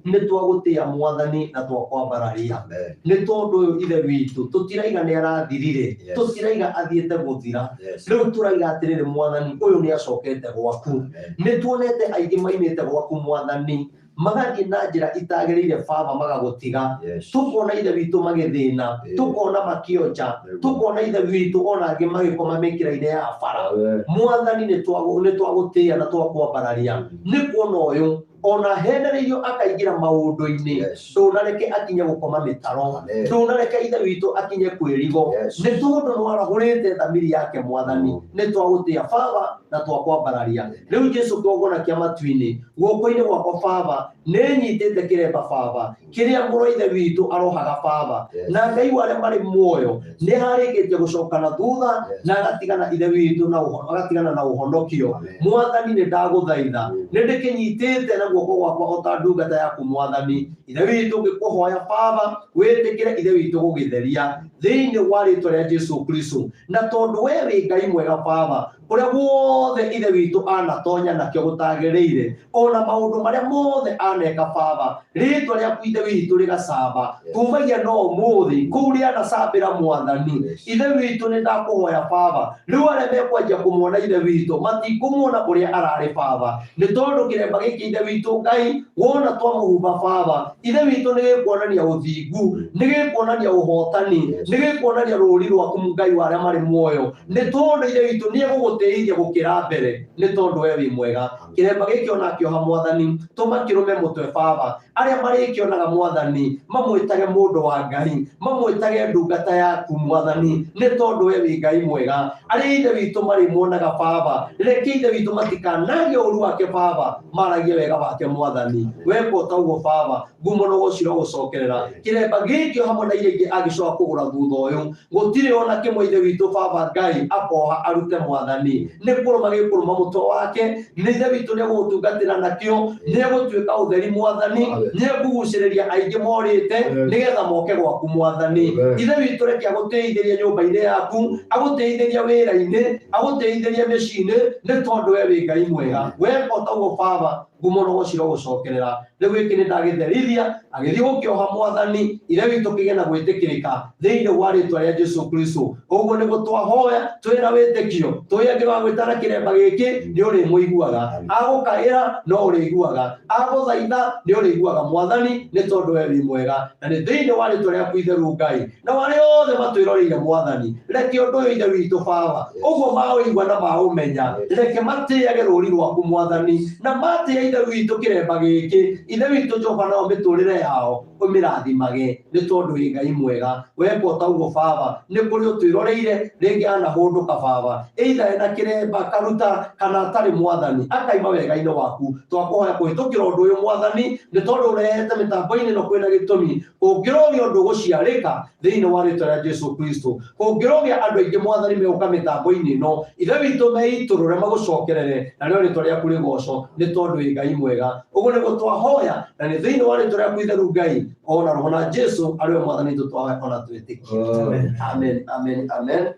Nĩ twagũtĩĩa Mwathani, na twakwambararia nĩ tondũ ũyũ Ithe witũ tũtiraiga nĩ arathirire, tũtiraiga athiĩte gũthira. Rĩu tũraiga atĩrĩrĩ Mwathani, ũyũ nĩ acokete gwaku. Nĩ tuonete aingĩ maimĩte gwaku Mwathani, magathiĩ na njĩra itagĩrĩire Baba, magagũtiga. Tũkona Ithe witũ magĩthĩna, tũkona makĩonja, tũkona Ithe witũ ona angĩ magĩkoma mĩkĩra-inĩ ya bara. Mwathani, nĩ twagũtĩĩa na twakwambararia nĩ kuona ũyũ ona henereirio akaingĩra maũndũ-inĩ. Ndũnareke akinye gũkoma mĩtaro, ndũnareke Ithe witũ akinye kwĩrigo, nĩ tondũ nĩwarahũrĩte thamiri yake Mwathani. Nĩ twagũtĩĩa Baba, na twakwambararia. Rĩu Jesu, kĩgongona kĩa matu-inĩ, guoko-inĩ gwakwa Baba nĩ nyitĩte kĩremba Baba, kĩrĩa mũrũ wa Ithe witũ arohaga Baba. Na Ngai wa arĩa marĩ muoyo, nĩ harĩkĩtie gũcoka na thutha na agatigana Ithe witũ na agatigana na ũhonokio. Mwathani, nĩ ndagũthaitha, nĩ ndĩkĩnyitĩte na guoko gwakwa o ta ndungata yaku Mwathani Ithe witũ, ngĩkũhoya Baba wĩtĩkĩre Ithe witũ gũgĩtheria thĩinĩ wa rĩtwa rĩa Jesu Kristo. Na tondũ we wĩ Ngai mwega Baba, kũrĩa guothe Ithe witũ anatonya nakĩo gũtagĩrĩire, ona maũndũ marĩa mothe aneka Baba, rĩtwa rĩaku Ithe witũ rĩgacamba kumagia no ũmũthĩ kũu rĩanacambĩra Mwathani Ithe witũ. Nĩ ndakũhoya Baba, rĩu arĩa mekwanjia kũmuona Ithe witũ matikũmuona ũrĩa ararĩ Baba, nĩ tondũ kĩremba gĩkĩ Ithe witũ Ngai wona twamũhumba Baba Ithe witũ, nĩ gĩkuonania ũthingu, nĩ gĩkuonania ũhotani, nĩ gĩkuonania rũũri rwaku Ngai wa arĩa marĩ muoyo, nĩ tondũ Ithe witũ nĩ egũgũtĩithia gũkĩra mbere, nĩ tondũ we wĩ mwega. Kĩremba gĩkĩ ona akĩoha Mwathani, tũma kĩrũme mũtwe Baba, arĩa marĩkĩonaga Mwathani mamwĩtage mũndũ wa Ngai, mamwĩtage ndungata yaku Mwathani, nĩ tondũ we wĩ Ngai mwega. Arĩa Ithe witũ marĩmuonaga Baba, reke Ithe witũ matikanagie ũru wake Baba, maragie wega wake Mwathani. Weka ũguo Baba, ngumo no gũcira gũcokerera. Kĩremba gĩkĩ hamwe na iria ingĩ angĩcoka kũgũra thutha ũyũ, gũtirĩ ona kĩmwe Ithe witũ Baba Ngai akoha arute Mwathani, nĩ kũrũma gĩkũrũma mũtwe wake. Nĩ Ithe witũ nĩ egũgũtungatĩra nakĩo, nĩ egũtuĩka ũtheri Mwathani, nĩ ekũgucĩrĩria aingĩ morĩte nĩgetha moke gwaku Mwathani. Ithe witũ, reke agũtĩithĩrie nyũmba-inĩ yaku, agũtĩithĩrie wĩra-inĩ, agũtĩithĩrie mĩciĩ-inĩ, nĩ tondũ we wĩ Ngai mwega. Weka ũguo Baba, Ngumo na ũgoci irogũcokerera. Rĩu gĩkĩ nĩ ndagĩtherithia, agĩthiĩ gũkĩoha Mwathani, Ithe witũ kĩgĩe na gwĩtĩkĩrĩka thĩinĩ wa rĩtwa rĩa Jesu Kristo. Ũguo nĩguo twahoya twĩna wĩtĩkio, tũĩ angĩgagwĩta na kĩremba gĩkĩ nĩ ũrĩmũiguaga, agũkaĩra no ũrĩiguaga, agũthaitha nĩ ũrĩiguaga Mwathani, nĩ tondũ we wĩ mwega, na nĩ thĩinĩ wa rĩtwa rĩaku itheru Ngai. Na arĩa othe matwĩroreire Mwathani, reke ũndũ ũyũ Ithe witũ Baba, ũguo maũigua na maũmenya, reke matĩage rũũri rwaku Mwathani, na matĩe Ithe witũ kĩremba gĩkĩ, Ithe witũ Jehova, nao mĩtũrĩre yao ũmĩrathimage, nĩ tondũ wĩ Ngai mwega. Weka o ta ũguo Baba, nĩ kũrĩ ũtwĩroreire, rĩngĩ anahũndũka Baba, either ena kĩremba karuta kana atarĩ Mwathani, akaima wega-inĩ waku. Twakũhoya kũhĩtũkĩra ũndũ ũyũ Mwathani, nĩ tondũ ũrehete mĩtambo-inĩ ĩno kwĩna gĩtũmi, kũngĩrogĩa ũndũ ũgũciarĩka thĩinĩ wa rĩtwa rĩa Jesu Kristo, kũngĩrogĩa andũ aingĩ Mwathani megũka mĩtambo-inĩ ĩno, Ithe witũ meitũrũre magũcokerere, na rĩo rĩtwa rĩaku rĩgocwo, nĩ tondũ wĩ Ngai mwega. Ũguo nĩguo twahoya, na nĩ thĩinĩ wa rĩtwa rĩaku itheru Ngai, ona Roho na Jesu arĩ we Mwathani witũ twahoya ona twĩtĩkie. Amen, amen, amen.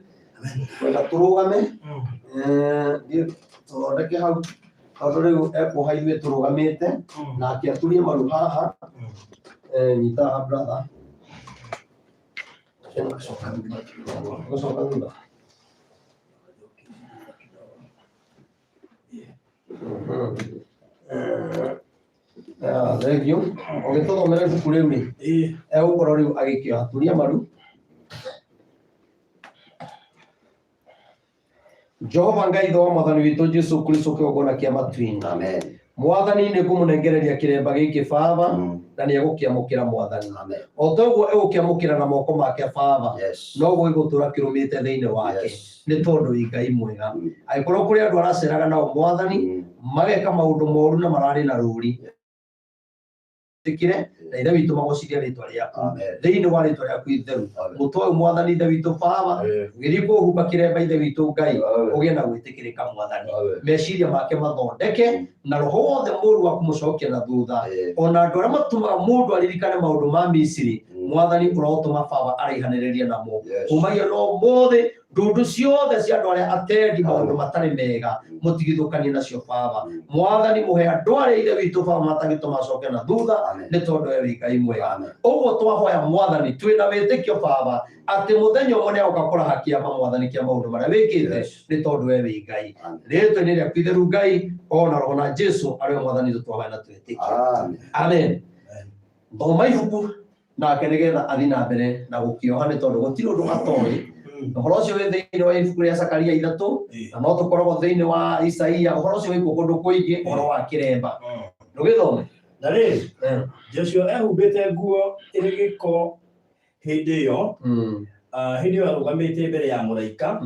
Kwenda tũrũgame, thiĩ tũthondeke hau, tondũ rĩu ekuoha ithuĩ tũrũgamĩte, nake aturie maru haha. Nyita haha brother. Gũcoka thutha. Gũcoka thutha. Thank you. Ũgĩtũthomera ibuku rĩu rĩ, egũkorwo rĩu agĩkĩoha. Turia maru. Jehova Ngai Ithe wa Mwathani witũ Jesu Kristo kĩgongona kĩa matu-inĩ. Amen. Mwathani nĩ ngũmũnengereria kĩremba gĩkĩ Baba, na nĩ egũkĩamũkĩra Mwathani. Amen. O ta ũguo egũkĩamũkĩra na moko make Baba, noguo gĩgũtũra kĩrũmĩte thĩinĩ wake, nĩ tondũ wĩ Ngai mwega. Angĩkorwo kũrĩ andũ araceraga nao Mwathani, mageka maũndũ moru na mararĩ na rũri, tĩkĩre na Ithe witũ magocithie rĩtwa rĩaku Amen. thĩinĩ wa rĩtwa rĩaku itheru. Amen. Mũtwe ũyũ Mwathani Ithe witũ Baba, ũgĩthiĩ kũhumba kĩremba Ithe witũ Ngai, Amen. ũgĩe na gwĩtĩkĩrĩka Mwathani, Amen. meciria make mathondeke na roho wothe mũru wa kũmũcokia na thutha, ona andũ arĩa matũmaga mũndũ aririkane maũndũ ma Misiri, Mwathani ũrotũma Baba araihanĩrĩrie namo kumagia no ũmũthĩ. Ndundu ciothe cia andũ arĩa atendi maũndũ matarĩ mega mũtigithũkanie nacio Baba. Mwathani mũhe andũ arĩa Ithe witũ Baba matangĩtũma acoke na thutha, nĩ tondũ we wĩ Ngai mwega. Ũguo twahoya Mwathani twĩna wĩtĩkio Baba atĩ mũthenya ũmwe nĩ agoka kũraha kĩama Mwathani kĩa maũndũ marĩa wĩkĩte, nĩ tondũ we wĩ Ngai. Rĩtwa-inĩ rĩaku itheru Ngai, ona Roho na Jesu arĩ we Mwathani witũ twahoya na twĩtĩkio. Amen. Thoma ibuku nake nĩgetha athiĩ na mbere na gũkĩoha, nĩ tondũ gũtirĩ ũndũ atoĩ. Ũhoro ũcio wĩ thĩinĩ wa ibuku rĩa Zakaria 3, na no tũkoragwo thĩinĩ wa Isaia. Ũhoro ũcio wĩ kuo kũndũ kũingĩ, ũhoro wa kĩremba. Ndũgĩthome. Na rĩrĩ, Joshua ehumbĩte nguo ĩrĩ gĩko hĩndĩ ĩyo, hĩndĩ ĩyo arũgamĩte mbere ya mũraika.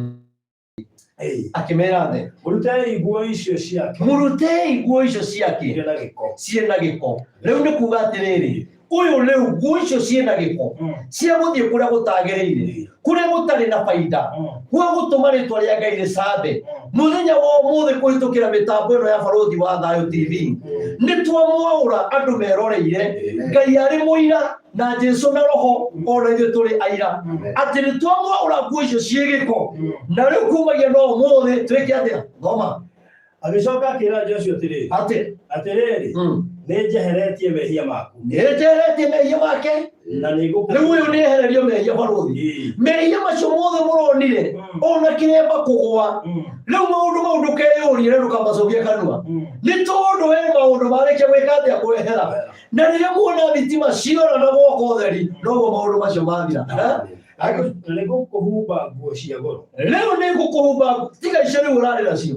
Akĩmera atĩ, Mũrutei nguo icio ciake. Mũrutei nguo icio ciake. Irĩ na gĩko. Ciĩna gĩko. Rĩu nĩ kuga atĩrĩrĩ, ũyũ rĩu nguo icio ciĩna gĩko, cia gũthiĩ kũrĩa gũtagĩrĩire, kũrĩa gũtarĩ na baida, gwa gũtũma rĩtwa rĩa Ngai rĩcambe. Mũthenya wa ũmũthĩ kũhĩtũkĩra mĩtambo ĩno ya Barũthi wa Thayũ TV, nĩ twamwaũra andũ meroreire. Ngai arĩ mũira na Jesu na Roho, ona ithuĩ tũrĩ aira atĩ nĩ twamwaũra nguo icio ciĩ gĩko, na rĩu kumagia no ũmũthĩ twĩke atĩa? Thoma. Agĩcoka akĩra Joshua atĩrĩ, atĩ, Atĩrĩrĩ, nĩ njeheretie mehia maku. Nĩ njeheretie mehia make. Na nĩ ngũkũ. Rĩu ũyũ nĩ ehererio mehia barũthi. Mehia macio mothe mũronire, ona kĩremba kũgũa. Rĩu maũndũ mau ndũkeyũrie na ndũkamacokia kanua, nĩ tondũ he maũndũ marĩkia gwĩka atĩa? Kwehera. Na rĩrĩa muona thitima ciora na gwaka ũtheri, noguo maũndũ macio mathira. Na nĩ ngũkũhumba nguo cia goro. Rĩu nĩ ngũkũhumba, tiga icio rĩu ũrarĩ nacio,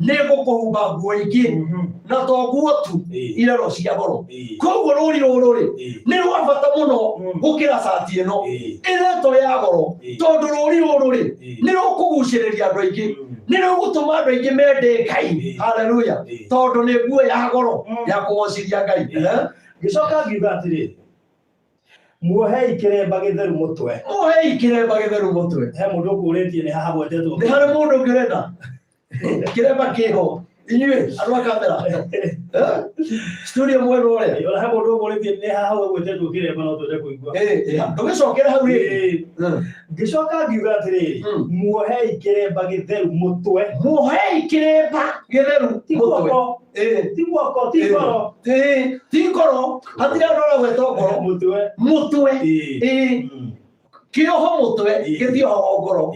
nĩ ngũkũhumba nguo ingĩ, na to nguo tu, irero cia goro. Koguo rũri rũrũ rĩ, nĩ rwa bata mũno gũkĩra cati ĩno ĩretwo ya goro, tondũ rũri rũrũ rĩ, nĩ rũkũgucĩrĩria andũ aingĩ, nĩ rũgũtũma andũ aingĩ mende Ngai. Haleluya! Tondũ nĩ nguo ya goro ya kũgocithia Ngai. Ngĩcoka ngiuga atĩrĩ, muohei kĩremba gĩtheru mũtwe. Muohei kĩremba gĩtheru mũtwe. He mũndũ ũkũrĩtie nĩ haha gwetetwo. Nĩ harĩ mũndũ ũngĩrenda kĩremba kĩho. Inyuĩ andũ a kamera. Eh? Studio mwena ũrĩa. Ona he mũndũ ũkũrĩtie nĩ haha ũgwĩtetwo kĩremba no twende kũigua. Ndũgĩcokere hau rĩngĩ. Ngĩcoka ngiuga atĩrĩrĩ, muohei kĩremba gĩtheru mũtwe. Muohei kĩremba gĩtheru Ti mũtwe. guoko, ti guoko, ti ngoro. Ti ngoro. Hatirĩ andũ aragweta ngoro. Mũtwe. Mũtwe. Kĩoho mũtwe, gĩtiohagwo ngoro.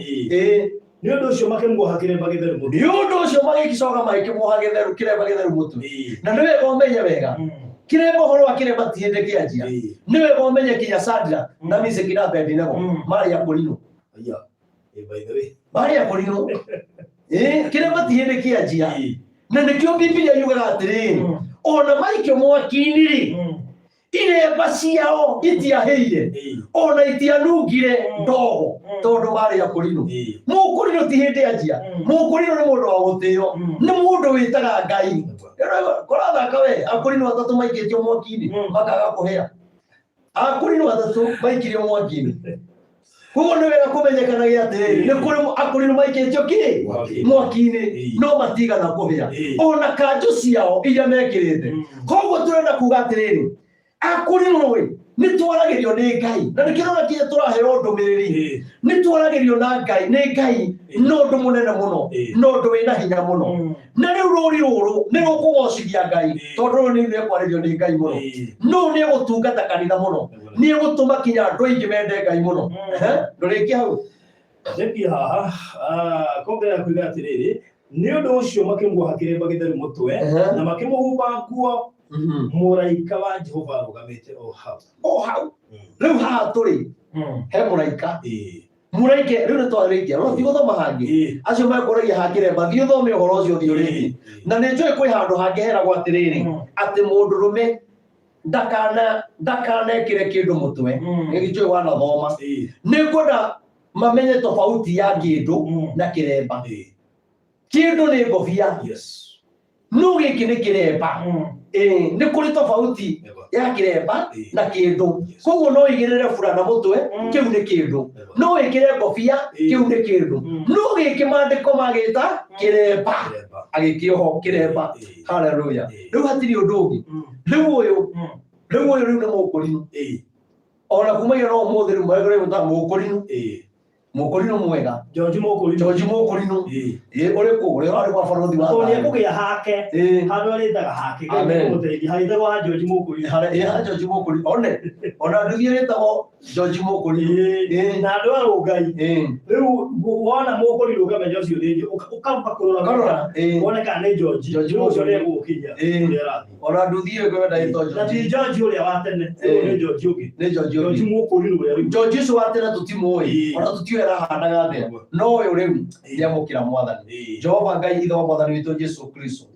Nĩ ũndũ ũcio makĩmuoha kĩremba gĩtheru mũtwe. Nĩ ũndũ ũcio magĩgĩcoka magĩkĩmuoha gĩtheru kĩremba gĩtheru mũtwe. Na nĩ wega ũmenye wega. Kĩremba ũhoro wa kĩremba ti hĩndĩ kĩanjia. Nĩ wega ũmenye kinya Shadrach na Meshaki na Abednego marĩ akũrinũ. Aya. By the way. Marĩ akũrinũ. Kĩremba ti hĩndĩ kĩanjia. Na nĩkĩo Bibilia yugaga atĩrĩrĩ, ona maikio mwaki-inĩ rĩ, iremba ciao itiahĩire ona itianungire ndogo tondũ marĩ akũrinũ. Mũkũrinũ ti hĩndĩ anjia. Mũkũrinũ nĩ mũndũ wa gũtĩo, nĩ mũndũ wĩtaga Ngai. Kũrathaka we, akũrinũ atatũ maikĩtio mwaki-inĩ makaga kũhĩa. Akũrinũ atatũ maikirio mwaki-inĩ. Koguo nĩ wega kũmenyekanagia atĩrĩrĩ, nĩ kũrĩ akũrinũ maikĩtio kĩ mwaki-inĩ no matigana kũhĩa ona kanjũ ciao iria mekĩrĩte. Koguo tũrenda kuga atĩrĩrĩ, akũrinũ rĩ nĩ twaragĩrio nĩ Ngai, na nĩkĩo ũrona kinya tũraheo ndũmĩrĩri, nĩ twaragĩrio na Ngai, nĩ Ngai na ũndũ mũnene mũno, na ũndũ wĩna hinya mũno. Na rĩu rũri rũrũ nĩ rũkũgocithia Ngai, tondũ rũrũ nĩ rũkwarĩrio nĩ Ngai mũno. No nĩ egũtungata kanitha mũno, nĩ egũtũma kinya andũ aingĩ mende Ngai mũno. Ndũrĩkia hau. Njeki haha, kongerera kuiga atĩrĩrĩ, nĩ ũndũ ũcio makĩmuoha kĩremba gĩtheru mũtwe na makĩmũhumba nguo, mũraika wa Jehova arũgamĩte o hau. O hau. Rĩu haha tũrĩ he mũraika. Mũraika rĩu nĩ twarĩkia, no ti gũthoma hangĩ. Acio mekũragia ha kĩremba, thiĩ ũthome ũhoro ũcio ũthiĩ ũrĩkie. Na nĩ njũĩ kwĩ handũ hangĩ heragwo atĩrĩrĩ, atĩ mũndũrũme ndakanekĩre kĩndũ mũtwe. Nĩ njũĩ wanathoma. Nĩ ngwenda mamenye tofauti ya kĩndũ na kĩremba. Kĩndũ nĩ ngobia. No gĩkĩ nĩ kĩremba. Nĩ kũrĩ tofauti ya kĩremba na kĩndũ. Koguo no ũigĩrĩre burana mũtwe, kĩu nĩ kĩndũ. No wĩkĩre ngobia, kĩu nĩ kĩndũ. No gĩkĩ maandĩko magĩta kĩremba. Agĩkĩoho kĩremba. Hallelujah. Rĩu hatirĩ ũndũ ũngĩ. Rĩu ũyũ, rĩu ũyũ rĩu nĩ mũkũrinũ. Ona kumagia no ũmũthĩ rĩu marĩ gũta mũkũrinũ. Mũkũrinũ mwega. George Mũkũrinũ. George Mũkũrinũ. Ũrĩ kũ? Ũrĩa ũrarĩ kwa barũthi wa Tondũ nĩekũgĩa hake. Handũ arĩtaga hake. Amen. Mũteithia. Harĩtagwo ha George Mũkũrinũ. Ha George Mũkũrinũ. One, ona nduthi ĩrĩtagwo George Mũkũrinũ. Na andũ a Rũngai. Rĩu wona Mũkũrinũ ũkamenya ũcio nĩ George. Ũkamba kũrora. Ũkarora. Wone kana nĩ George. George Rĩu ũcio Mũkũrinũ. nĩegũgũkinyia kũrĩa arathiĩ. Ona nduthi ĩyo ĩkwenda ĩtwo George. Na ti George ũrĩa wa tene. Rĩu nĩ George ũngĩ. Nĩ George George ũngĩ. Mũkũrinũ ũrĩa rĩu. George ũcio wa tene tũtimũĩ. Ona tũtiũĩ arahanaga atĩa. No ũyũ rĩu nĩamũkĩra Mwathani. Jehova Ngai ithe wa Mwathani witũ Jesu Kristo.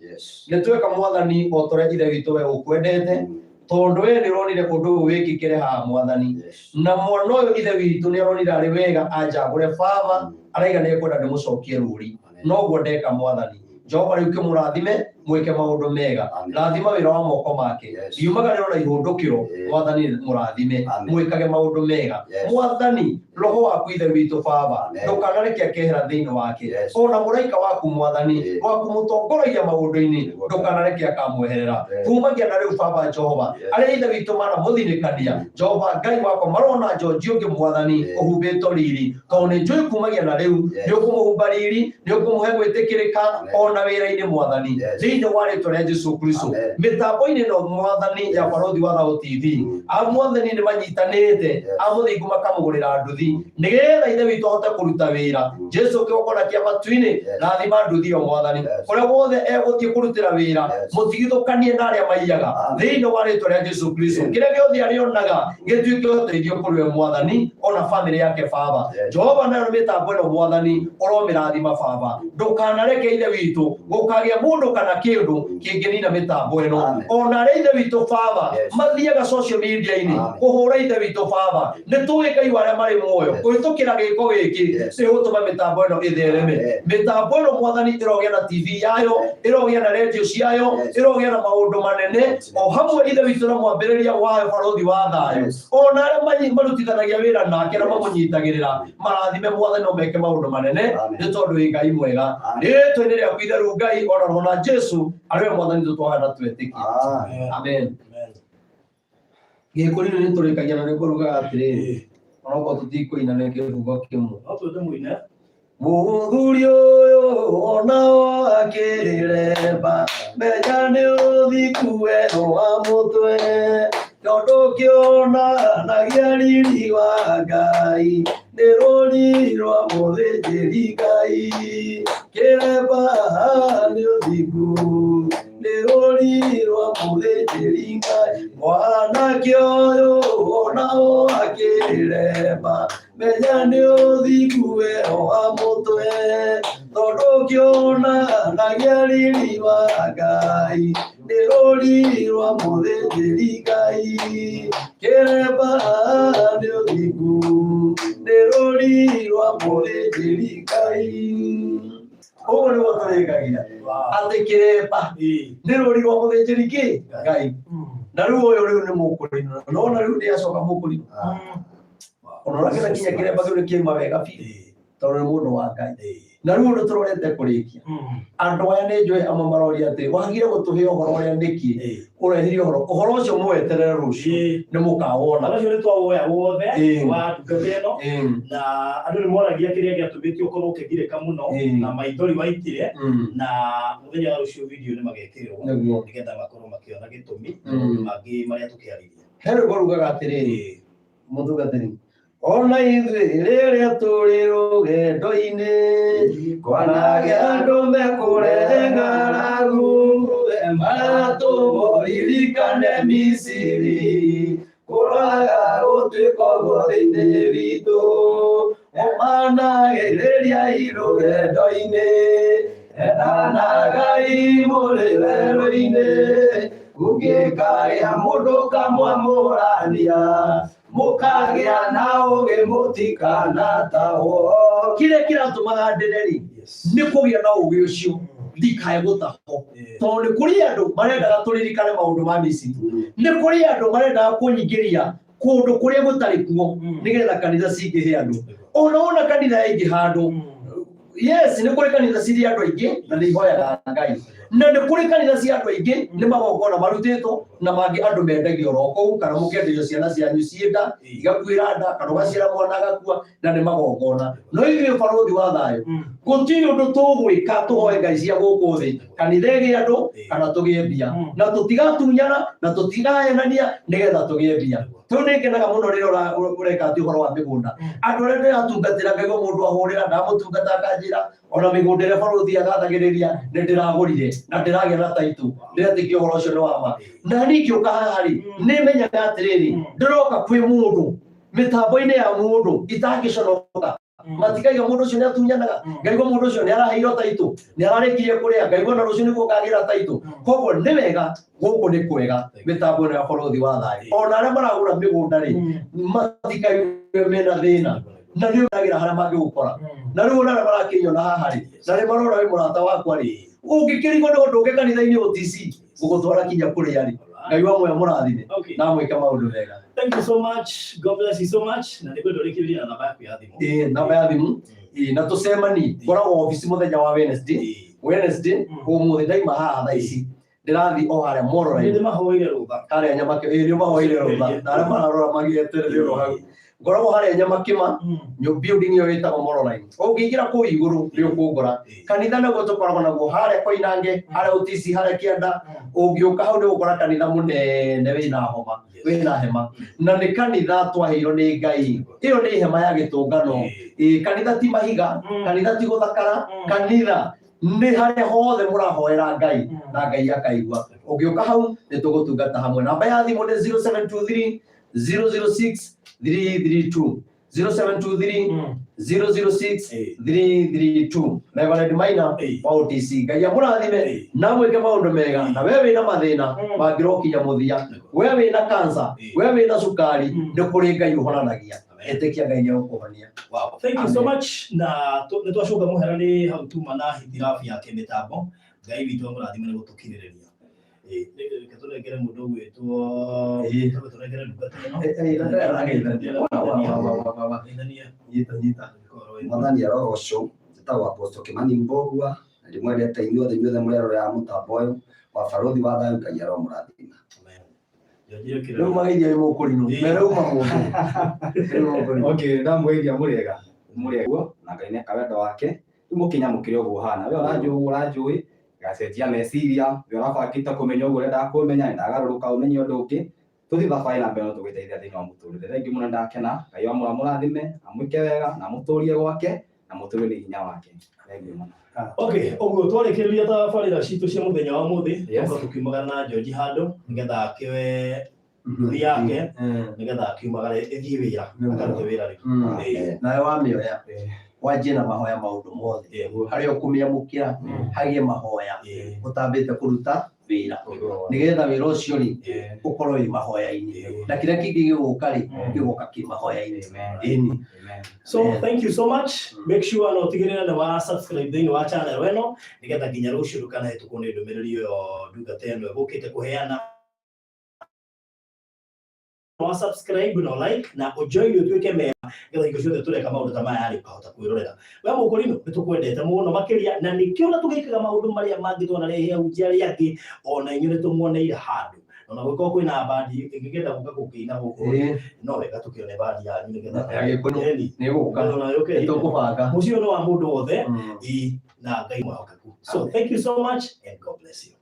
Nĩ tweka Mwathani o ta ũrĩa ithe witũ we ũkwendete, tondũ we nĩ ũronire ũndũ ũyũ wĩkĩkĩre haha Mwathani. Na mwana ũyũ ithe witũ nĩ aronire arĩ wega anjagũre baba, araiga nĩ ekwenda ndĩmũcokie rũri. Noguo ndeka Mwathani. Jehova rĩu kĩmũrathime, mwĩke maũndũ mega. Rathima wĩra wa moko make. Riumagarĩro na ihũndũkĩro, Mwathani mũrathime, mwĩkage maũndũ mega. Mwathani, roho waku ithe witũ baba, ndũkanareke akehera thĩinĩ wake. Ona mũraika waku Mwathani, wa kũmũtongoragia maũndũ-inĩ, ndũkanareke akamweherera. Kumagia na rĩu baba Jehova, arĩa ithe witũ manamũthinĩkania, Jehova Ngai wakwa marona George ũngĩ Mwathani ũhumbĩtwo riri. Tondũ nĩ njũĩ kumagia na rĩu, nĩ ũkũmũhumba riri, nĩ ũkũmũhe gwĩtĩkĩrĩka ona wĩra-inĩ Mwathani. Thĩinĩ wa rĩtwa rĩa Jesu Kristo. Mĩtambo-inĩ ĩno Mwathani ya Barũthi wa Thayũ TV, a Mwathani nĩ manyitanĩte, a Mũthingu makamũgũrĩra nduthi, nĩgetha ithe witũ ahote kũruta wĩra. Jesu kĩgongona kĩa matu-inĩ, rathima nduthi ĩyo Mwathani. Kũrĩa guothe egũthiĩ kũrutĩra wĩra, mũtigithũkanie na arĩa maiyaga. Thĩinĩ wa rĩtwa rĩa Jesu Kristo. Kĩrĩa gĩothe arĩonaga gĩtuĩke ũteithio kũrĩ we Mwathani, ona famĩlĩ yake baba. Jehova nayo mĩtambo ĩno Mwathani, ũromĩrathima baba. Ndũkanareke ithe witũ gũkagĩa mũndũ kana kĩndũ kĩngĩnina mĩtambo ĩno. Ona arĩa ithe witũ baba mathiaga social media-inĩ kũhũra ithe witũ baba, nĩ tũĩ Ngai wa arĩa marĩ muoyo kũhĩtũkĩra gĩko gĩkĩ nĩ gũtũma mĩtambo ĩno ĩthereme. Mĩtambo ĩno Mwathani ĩrogĩa na TV yayo, ĩrogĩa na radio ciayo, ĩrogĩa na maũndũ manene, o hamwe ithe witũ na mwambĩrĩria wayo Barũthi wa Thayũ. Ona arĩa marutithanagia wĩra nake na mamũnyitagĩrĩra, marathime Mwathani no meke maũndũ manene, nĩ tondũ wĩ Ngai mwega. Rĩĩtwa-inĩ rĩaku itheru Mũtheru Ngai ona Roho na Jesu arĩ we mwathani witũ twahoya na twetĩkia. Amen. Amen. Amen. Gĩkũrinũ nĩ tũrĩkagia na rwĩmbo rugaga atĩrĩrĩ, onokorwo tũtikũina nĩ kĩbungo kĩmwe. No twende mũine. Mũthuri ũyũ onao akĩremba, menya nĩ ũthingu werũ wa mũtwe, tondũ kĩonanagia riri wa Ngai, nĩ rũri rwa mũthĩnjĩri Ngai. Kĩremba nĩ ũthingu, nĩ rũri rwa mũthĩnjĩri Ngai. Mwanake ũyũ onao akĩremba, menya nĩ ũthingu werũ wa mũtwe, tondũ kĩonanagia riri wa Ngai, nĩ rũri rwa mũthĩnjĩri Ngai. Kĩremba nĩ ũthingu, nĩ rũri rwa mũthĩnjĩri Ngai. Ũguo nĩguo tũrĩkagia atĩ kĩremba nĩ rũri rwa mũthĩnjĩri kĩ Ngai. Na rĩu ũyũ rĩu nĩ mũkũrinũ, na nĩwona rĩu nĩ acoka mũkũrinũ. Ona ũrakĩona kinya kĩremba kĩu nĩ kĩauma wega biũ, tondũ nĩ mũndũ wa Ngai. Na rĩu ũndũ tũrorete kũrĩkia, andũ aya nĩ njũĩ amwe maroria atĩrĩ, wagire gũtũhe ũhoro ũrĩa nĩkĩ ũrehire ũhoro? Ũhoro ũcio mũweterere rũciũ nĩ mũkawona. Ũhoro ũcio nĩ twawoya wothe wa ndungata ĩno, na andũ nĩ moragia kĩrĩa gĩatũmĩte ũkorwo ũkĩgirĩka mũno na maithori waitire, na mũthenya wa rũciũ video nĩ magekĩrwo nĩgetha makorwo makĩona gĩtũmi na maũndũ mangĩ marĩa tũkĩarĩria. He rwĩmbo rugaga atĩrĩrĩ, mũtungatĩri, ona ithuĩ rĩrĩa tũrĩ rũgendo-inĩ, kwanagĩa andũ mekũrehe ng'aragu, maratũmwo ririkane Misiri, kũraga gũtuĩka ũguo thĩinĩ witũ, ũmanagĩrĩriai rũgendo-inĩ, endanagai mũrĩ werũ-inĩ, kũngĩkagĩa mũndũ kamwamũrania, mũkagĩa na ũũgĩ mũtikanatahwo. Kĩrĩa kĩratũmaga ndĩre rĩ, nĩ kũgĩa na ũũgĩ ũcio, ndikae gũtahwo. Tondũ nĩ kũrĩ andũ marendaga tũririkane maũndũ ma Misiri, nĩ kũrĩ andũ marendaga kũnyingĩria kũndũ kũrĩa gũtarĩ kuo, nĩgetha kanitha cingĩhe andũ. Ona wona kanitha yaingĩha andũ, yes, nĩ kũrĩ kanitha cirĩ andũ aingĩ na nĩ ihoyaga Ngai, na nĩ kũrĩ kanitha cia andũ aingĩ nĩ magongona marutĩtwo, na mangĩ andũ mendagio oro kũu, kana mũkenderio ciana cianyu ciĩ nda igakuĩra nda, kana ũgaciara mwana agakua, na nĩ magongona. No ithuĩ barũthi wa thayũ, gũtirĩ ũndũ tũgwĩka tũhoe Ngai cia gũkũ thĩ, kanitha ĩgĩe andũ kana tũgĩe mbia, na tũtigatunyana na tũtigayanania nĩgetha tũgĩe mbia. Tondũ nĩ ngenaga mũno rĩrĩa ũreka atĩ ũhoro wa mĩgũnda, andũ arĩa ndĩratungatĩra ngaigua mũndũ ahũrĩra ndamũtungata akanjĩra ona mĩgũnda ĩrĩa barũthi agathagĩrĩria nĩ ndĩragũrire na ndĩragĩa na taitũ, ndĩretĩkia ũhoro ũcio nĩ wa ma. Na niĩ ngĩũka haha rĩ, nĩ menyaga atĩrĩrĩ, ndĩroka kwĩ mũndũ mĩtambo-inĩ ya mũndũ itangĩconoka, matikaiga mũndũ ũcio nĩ atunyanaga, ngaigua mũndũ ũcio nĩ araheirwo taitũ, nĩ ararĩkirie kũrĩa, ngaigua na rũciũ nĩguo ngagĩra taitũ. Koguo nĩ wega, gũkũ nĩ kwega mĩtambo ĩno ya barũthi wa thayũ. Ona arĩa maragũra mĩgũnda rĩ, matikaigue mena thĩna, na nĩ ũragĩra harĩa mangĩgũkora. Na rĩu ona arĩa marakĩnyona haha rĩ, na nĩ marona wĩ mũrata wakwa rĩ, ũngĩkĩrigwo nĩ ũndũ ũngĩ kanitha-inĩ OTC, ngũgũtwara kinya kũrĩa rĩ. Ngai wa muoyo mũrathime na mwĩke maũndũ mega. Thank you so much. God bless you so much. Na nĩngwenda ũrĩkĩrĩrie na namba yaku ya thimũ. Namba ya thimũ. Na tũcemanie. Ngoragwo ofici mũthenya wa Wednesday. Wednesday, ũmũthĩ ndaima haha thaa ici. Ndĩrathiĩ o harĩa Mororai. Nĩ mahoire rũtha. Harĩa Nyamakĩma. Nĩ mahoire rũtha. Na arĩa mararora magĩeterere oro hau. Ngoragwo harĩa Nyamakĩma, building ĩyo ĩtagwo Mororai. Ũngĩingĩra kũu igũrũ nĩ ũkũngora. Kanitha naguo tũkoragwo naguo harĩa Koinange, harĩa OTC, harĩa Kĩanda. Ũngĩũka hau nĩ ũgũkora kanitha mũnene wĩna homa, wĩna hema. Na nĩ kanitha twaheirwo nĩ Ngai. Ĩyo nĩ hema ya gĩtũngano. Kanitha ti mahiga, kanitha ti gũthakara, kanitha nĩ harĩa hothe mũrahoera Ngai na Ngai akaigua. Ũngĩũka hau nĩ tũgũtungata hamwe. Namba ya thimũ nĩ 0723 006 332. 0723 006 332. Reverend Maina wa OTC. Ngai amũrathime na mwĩke maũndũ mega. Na we wĩna mathĩna mangĩrokinya mũthia, we wĩna cancer, we wĩna cukari, nĩ kũrĩ Ngai ũhonanagia. Ĩtĩkia Ngai nĩ egũkũhonia. Wow. Thank you so much. Na nĩ twacoka mũhera nĩ hau tuma na hitilafu ya kĩmĩtambo. Ngai witũ amũrathime nĩ gũtũkirĩrĩria. Reke tũnengere mũndũ ũgwĩtwo, reke tũnengere ndungata ĩno. Nyita, nyita. Mwathani arogocwo. Njĩtagwo Apostle Kimani Mbogua. Na ndĩmwendete inyuothe inyuothe mũrerorera mũtambo ũyũ wa Barothi wa Thayũ. Ngai aromũrathima. Amen. George kĩrĩa- Rĩu mageithia nĩ mũkũrinũ. Ĩĩ. Merauma mũndũ. Rĩu mũkũrinũ. Okay, ndamwĩria mũrĩega mũrĩega na Ngai nĩeka wendo wake. Rĩu mũkĩnyamũkĩre ũguo ũhana, we ũranjũĩ ũguo ũranjũĩ, ngacenjia meciria, we ũrabangĩte kũmenya ũguo ũrendaga kũmenya, nĩndagarũrũka ũmenye ũndũ ũngĩ. Tũthiĩ thabarĩ na mbere no tũgĩteithia thĩinĩ wa mũtũrĩre. Thengiũ mũno, ndakena. Ngai amũrathime, amwĩke wega na amũtũrie gwake na mũtũrie nĩ hinya wake. Thengiũ mũno. Okay, ũguo twarĩkĩrĩria tabarĩra citũ cia mũthenya wa mũthĩ. Yes. Tũka tũkiumaga na George handũ nĩgetha akĩoe ngui yake nĩgetha akiumagare ĩthiĩ wĩra, akarute wĩra rĩu. Ĩĩ. Nawe wamĩoya wanjie na mahoya maũndũ mothe. Ĩĩ. Harĩa ũkũmĩamũkĩra hagĩe mahoya Ĩĩ. ũtambĩte kũruta wĩra, Nĩguo. nĩgetha wĩra ũcio rĩ Ĩĩ. ũkorwo wĩ mahoya-inĩ, Ĩĩ. na kĩrĩa kĩngĩ gĩgũka rĩ gĩgoka kĩ mahoya-inĩ. Amen. Ĩni. Amen. So thank you so much. Make sure no ũtigĩrĩre nĩ wa subscribe thĩinĩ wa channel ĩno nĩgetha nginya rũciũ ndũkanahĩtũkwo nĩ ndũmĩrĩri ĩyo ndungata ĩno ĩgũkĩte kũheana. Wa subscribe na like na ũjoin ũtuĩke mema nĩgetha hingo ciothe tũreka maũndũ ta maya rĩ ũkahota kwĩrorera. We mũkũrinũ, nĩ tũkwendete mũno makĩria, na nĩkĩo na tũgĩkaga maũndũ marĩa mangĩ twanarehe ahunjia arĩa angĩ, ona inyuĩ nĩ tũmuoneire handũ. Ona gũkorwo kwĩna bandi ĩngĩkenda gũka gũkĩina gũkũ, no wega tũkĩone bandi yanyu nĩgetha Ya Gĩkũyũ. Ĩni. Nĩ gũka. Ona yũke. Nĩ tũkũbanga. Mũciĩ ũyũ nĩ wa mũndũ wothe. Ĩ, na Ngai mwĩhokeku. So thank you so much and God bless you.